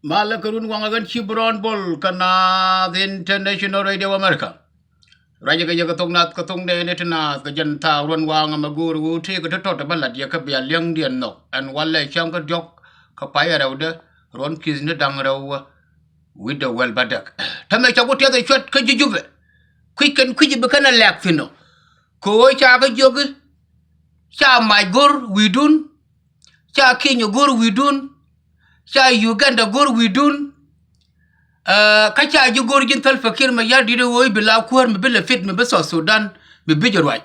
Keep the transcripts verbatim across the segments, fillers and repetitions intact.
Malä kɛ run waŋä ɣän ci Brown Bol kä Naath International Radio America. Ruacä kɛ yɛ kɛ thok Naath kɛ thok nɛɛni ti naath kɛ jɛn thaak ruɔ̱n waŋä mɛ go̱o̱r ɣöö tëëkɛ ti tɔt bä lat yɛ kä bia li̱eŋdiɛn nhɔk ɛn walɛ cäŋ kä diɔ̱k kä pay ɛ rɛwdɛ ruɔ̱n ki̱thni da̱ŋ rɛw wi̱cdɛ wäl bädäk. Täämɛ cɛ ku tiɛth ɛ cuɛt kä ji̱ Jubɛ. Kui̱c kɛn kui̱c bi kɛn ɛ lɛ̈k thi̱n ɔ. Kɛ ɣöö ca kä jiök i̱ ca mac go̱r wi̱i̱dun, ca Kenya go̱r wi̱i̱dun, ca Uganda go̱r wi̱i̱dun. Kä ca ji̱ go̱r ji̱n Salva Kiir Mayardit ɣöö i̱ bi la kuäär mi bi lɛ fit mi bi South Sudan mi bi jɛ ruac.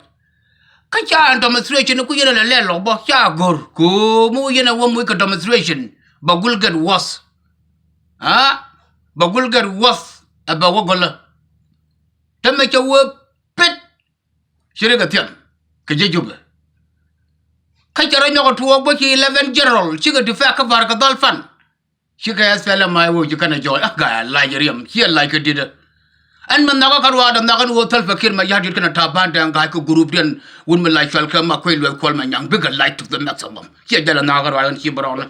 Kä ca ɛn demonstration ku yɛn ɛ lɛ lɛl lɔk bä ca go̱r ko̱o̱m wä yɛn ɛ wä muc kɛ demonstration bɛ gul get worse. Aa bɛ gul get worse ɛ bɛ wä gɔlä. Täämɛ cɛ wä pet. Ci ri kɛ thiam kɛ ji̱ Jubɛ. Kä cɛ rɔ nyɔk ɛ tuɔɔk bä ci eleven general cikɛ defect kä Bahr el Ghazal fan. Cikɛ S P L M I O ci kɛn ɛ jɔɔc a ga̱a̱c a lac riɛm ci ɛ lac kɛ di̱t ɛ. Ɛn mi nhɔkä kä ruaadɛ nhɔk ɛn ɣöö Salva Kiir Mayardit kɛnɛ Taban Deng Gai kɛ group diɛn wut mi la cual kɛ Makuei Lueth Kuɔl Manyang bikɛ lac to the maximum. Ciɛ jɛl ɛ nhɔkä kä ruaadɛ ɛn ci bɛ rɔɔnɛ.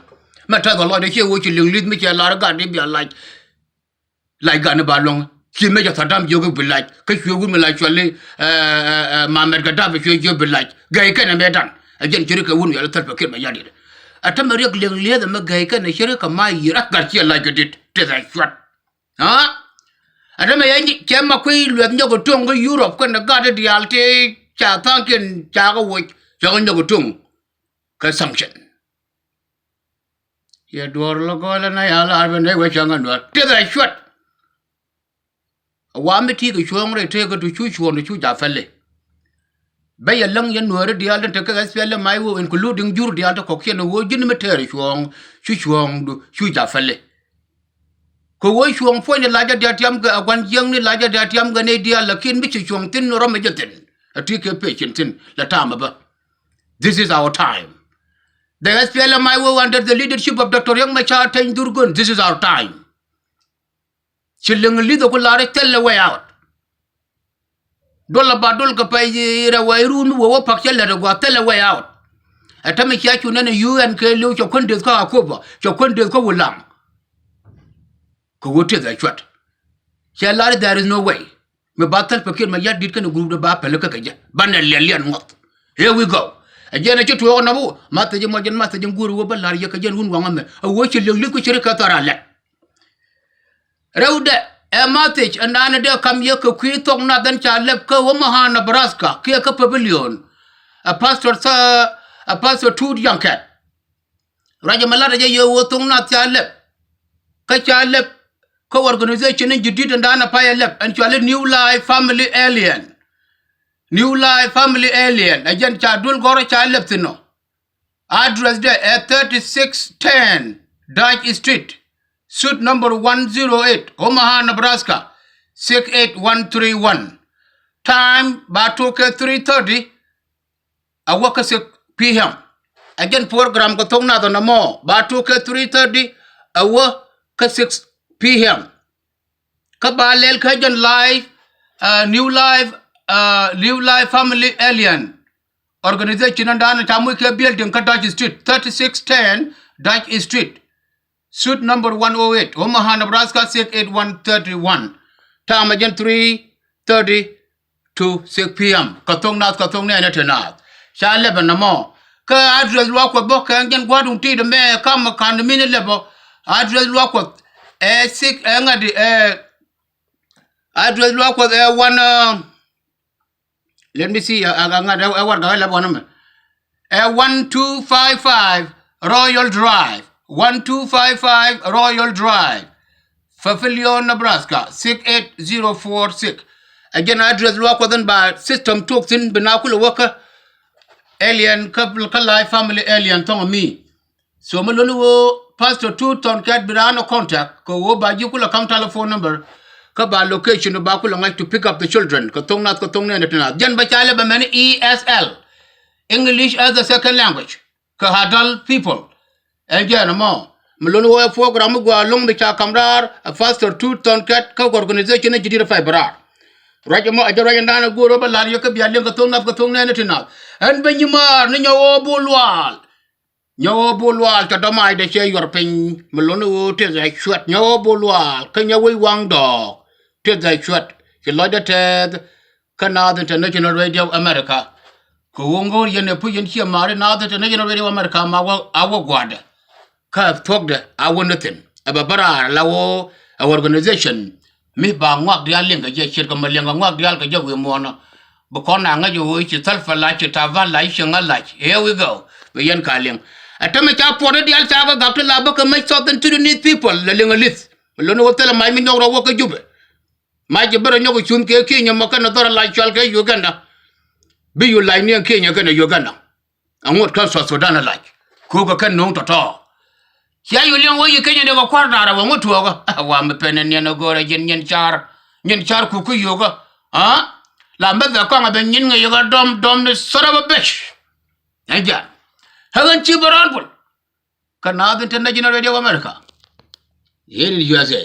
Mɛ tɛth ɛ lɔcdɛ ciɛ ɣöö ci liŋ li̱th mi ciɛ lar ɛ gat i̱ bia lac. Lac gat ni ba luäŋ ci mëë cɛ Saddam jiök i̱ bi lac kä cuɛ wut mi la cuali Mohamed Gaddafi cuɛ jiök bi lac gɛy kɛnɛ mëë dan. Ɛ jɛn ci ri kɛ wut mi cuali Salva Kiir Mayardit. Ɛ täämɛ riɛk liɛŋ lieth ɛmɛ gɛy kɛnɛ ci ri kɛ ma yiër a gat ciɛ lac kɛ dit teth ɛ cuat. Aa ɛ täämɛ yɛ cɛ Makuei Lueth nyɔk ɛ tuɔ̱ŋ kä Europe kɛnɛ gat i̱ diaal tëë ca tha̱a̱ŋkiɛn ca kɛ woc cɛ kɛ nyɔk ɛ tuɔ̱ŋ kɛ sanction. Yɛ duɔ̱ɔ̱r lɔ gɔɔlɛ na ya lar bɛ nɛy wee cäŋ ɛ nuäär tëth ɛ cuat. Ɛ wa mi ti̱i̱ kɛ cuɔ̱ɔ̱ŋ rɛy tëëk kä tu cu cuɔ̱ɔ̱ŋdu cu ja̱ pɛli. Bä yɛ läŋ yɛ nuääri diaal tin te kɛ S P L M I O including jur diaal ti kɔ̱kiɛn ɛ ɣöö ji̱n mi tɛɛr cuɔ̱ɔ̱ŋ cu cuɔ̱ɔ̱ŋdu cu ja̱ pɛli. Kɛ ɣöö cuɔ̱ɔ̱ŋ puɔ̱nyni lacä diaal tiam kɛ ɛ gua̱n jiäkni lacä diaal tiam kɛ nɛy diaal lakin mi ci cuɔ̱ɔ̱ŋ thi̱n rɔm mi jɛ thi̱n. Ɛ ti kɛ pecin thi̱n lɛ ta̱a̱m ɛ bä. This is our time. The S P L M I O under the leadership of Doctor Riek Machar Teny Dhurgon, this is our time. Ci liŋ li̱th ɛ ku lar i̱ thilɛ way out. Dol ɛ ba dol kɛ pɛy rɛw ɛ run mi wee wä pa̱k cä lät ɛ gua̱a̱th thilɛ way out. Ɛ täämɛ cia cu nɛn ɛ U N kɛ li̱w cɛ kuän deth kä Akoba cɛ kuän deth kä Wulaŋ. Kɛ ɣöö tëth ɛ cuat. Cɛ lar i̱ there is no way. Mi ba Salva Kiir Mayardit kɛnɛ group dee ba päl kä kɛ jɛ banɛ liɛl liɛn ŋuɔth. Here we go. Ɛ jɛn ɛ ci tuɔɔk nɔm wä ma thiec mɔ jɛn ma thiec in guur wä bä la̱r yɛ kɛ jɛn wun waŋä mɛ ɛ wä ci liɛk li̱th ku ci ri kɛ thɔr a lɛt. Rɛwdɛ ɛ ma thiec ɛn da̱a̱n ɛ dee kam yɛ kɛ kui̱ thok nath ɛn ca lɛp kä Omaha, Nebraska kiɛ kä Pavilion. Ɛ pastor ɛ pastor Tut Yaŋkɛt. Ruac ɛmɛ latdä jɛ yɛ ɣöö thok nath ca lɛp. Kä ca lɛp kä organization in jidit in da̱a̱n ɛ pay ɛ lɛp ɛn cuali New Life Family Alliance. New Life Family Alliance ɛ jɛn ca duel gɔ̱rä ca lɛp thi̱n ɔ. Address dɛ ɛ thirty six ten Dutch Street, suite number one zero eight, Omaha, Nebraska six eight one three one. Time ba tok kɛ three thirty a wä kä six p.m. Ɛ jɛn program kɛ thok nath ɔ nɔmɔ ba tok kɛ three thirty a wä kä six p.m. Kä ba lɛl kä jɛn Life, New Life, New Life Family Alliance organization ɛn da̱a̱n ca muc kɛ building kä Dutch Street, thirty six ten Dutch Street, suite number one oh eight, Omaha, Nebraska six eight one three one. Time ɛ jɛn three thirty to six p.m. Kä thok nath kä thok nɛɛnɛ ti naath. Ca lɛpɛ nɔmɔ kä address luaak Kuɔth bä kɛ jɛn gua̱a̱r duŋ ti̱i̱t ɛmɛ kam ɛ ka̱n min lɛpɛ. Address luaak Kuɔth ɛ six ɛ ŋa̱t ɛ address luaak Kuɔth ɛ one. Let me see, ɛ ŋa̱t ɛ warɛgak ɛ lɛpɛ wanɛ mɛ. Ɛ one two five five Royal Drive, one two five five Royal Drive, Papillion, Nebraska six eight zero four six. Ɛ jɛn address luaak Kuɔth in ba system tuɔk thi̱n bi na kulɛ wä kä Alliance kä Life Family Alliance thɔŋ mi. So mi luni ɣöö Pastor Tut Thon Kɛt bi raan ɔ contact kɛ ɣöö ba ji̱ kulɛ ka̱m telephone number kä ba location ba kulɛ ŋa̱c to pick up the children kɛ thok nath kɛ thok nɛɛnɛ ti naath. Jɛn bä ca lɛpɛ mɛni E S L, English as a second language kɛ adult people. Ɛn jɛn ɛmɔ mi luni ɣöö ɛ program mi gɔaa ɛlɔ̱ŋ mi ca ka̱m raar ɛ Pastor Tut Thon Kɛt kä organization in ji̱ di̱t ɛ pay bi raar. Ruac ɛmɔ ɛ jɛn ruac ɛn da̱a̱n ɛ go̱o̱r ɣöö bä la̱r yɛ kä bia liɛŋ kɛ thok nath kɛ thok nɛɛnɛ ti naath. Ɛn bä nyimaar ni nyɔk ɣöö bul luaal. Nyɛ ɣöö bul luaal cɛ dɔ̱maacdɛ cɛ yuɔr piny mi luni ɣöö tëth ɛ cuɛt. Nyɛ ɣöö bul luaal kä nyɛ wec waŋ dɔɔk tëth ɛ cuɛt. Ci lɔcdä tɛth kä Naath International Radio America. Kɛ ɣöö ŋo̱o̱r yɛn ɛ puc yɛn ciɛ maari Naath International Radio America ma wä a wä gua̱a̱dɛ. Kä thuɔ̱kdɛ a wä ni thi̱n ɛ bɛ bä raar la ɣöö ɛ organization mi ba ŋuak diaal liŋ kɛ jɛ ce̱tkɛ mɛ liŋ kɛ ŋuak diaal kɛ jɛ wi̱i̱ muɔ̱ɔ̱nä. Bi kɔn a ŋäc ɣöö ci Salva lac, ci Taban lac, ci ŋa lac. Here we go. Bi yɛn ka liŋ. Ɛ tämɛ ca puɔ̱t i̱ diaal ca kɛ gak ti la bä kɛ mec Southern Sudanese people lɛ liŋ ɛ li̱th. Lon ɣöö thilɛ mac mi nyɔk rɔ wä kä Jubɛ. Mac jɛ bä rɔ nyɔk ɛ cunh kɛ Kenya mɔ kɛn ɛ dhɔr ɛ lac cɔal kɛ Uganda. Bi yu lac ni ɛn Kenya kɛn ɛ Uganda. Aŋot kä South Sudan alac. Kukɛ kɛn no̱o̱ŋ tɔ̱tɔ̱. Cia yu liɛŋ wä yi Kenya dee kɛ kua̱r da̱rä wä ŋot tuɔɔkä. Wa mi pen in niɛn a go̱o̱rä ji̱n nyin car. Nyin car kuk kä yo̱kä. A la mi bɛ kɔŋ a bɛ nyin ŋäc yɛ kɛ dɔm dɔm ni sort of a bitch. Ɛn jian. Ɛ ɣän ci bä rɔɔn pul. Kä Naath International Radio America. Here in U S A.